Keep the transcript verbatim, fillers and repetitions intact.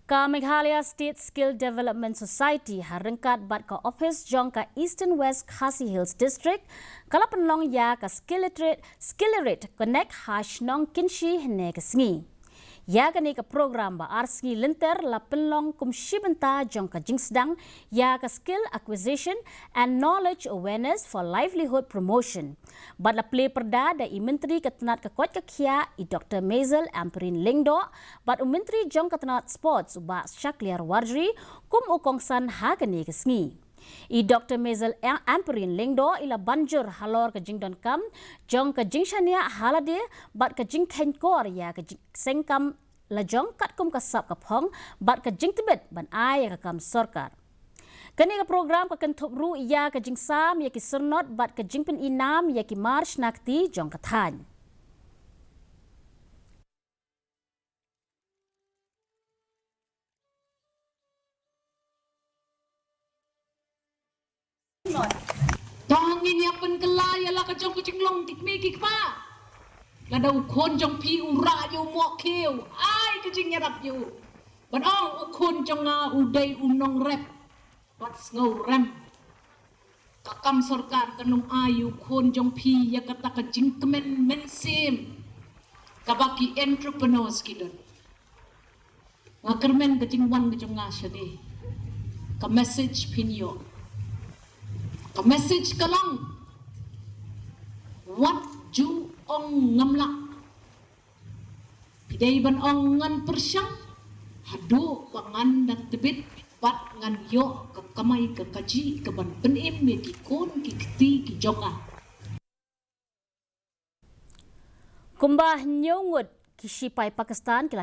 Ka Meghalaya State Skill Development Society ha ryngkat bad ka ophis jong ka Eastern West Khasi Hills District ka la pynlong ïa ka Skillerate, Skillerate Connect ha shnong Kynshi hynne ka sngi. Ïa kane ka program ba ar sngi lynter la pynlong kum shi bynta jong ka jingsdang ïa ka skill acquisition and knowledge awareness for livelihood promotion. Bad la plie pyrda da i Myntri ka tnat ka koit ka khiah i Doktor Maisel Ampareen Lyngdoh, bad u Myntri jong ka tnat Sports u Bah Shakliar Warjri kum u kongsan ha kane ka sngi. I Doktor Maisel Am-, Ampareen Lyngdoh i la ban jur halor ka jingdonkam jong ka jingshaniah ha lade bad ka jingkheiñ kor ïa ka jing-, seng kam lajong katkum ka sap ka phong bad ka jingtbit ban ai ïa ka kam sorkar. Kane ka program ka kynthup ruh ïa ka jingsam ïa ki syrnod bad ka jingpyni nam ïa ki mar shna kti jong ka thaiñ. To ngin ïa pynkylla ïa la ka jong ka jinglong ki kmie ki kpa. Lada u khun jong phi u rah ïa u mohkhiew, ai ka jingïarap ïa u. Ban ong u khun jong nga u dei u nongrep bad sngewrem. Ka kam sorkar kan ym ai ïa u khun jong phi ïa kata ka jingkmen mynsiem kaba ki entrepreneurs ki don. Nga kyrmen ka jingwan ka jong nga shane. Ka message phin ïoh. Ka message ka long, wat ju ong ngam lah. Phi dei ban ong ngan pyrshang haduh ba ngan da tbit bad ngan ïoh ka kamai ka kajih kaban pynim ïa ki khun ki kti ki jong nga. Kumba hynñiew ngut ki shipai Pakistan ki la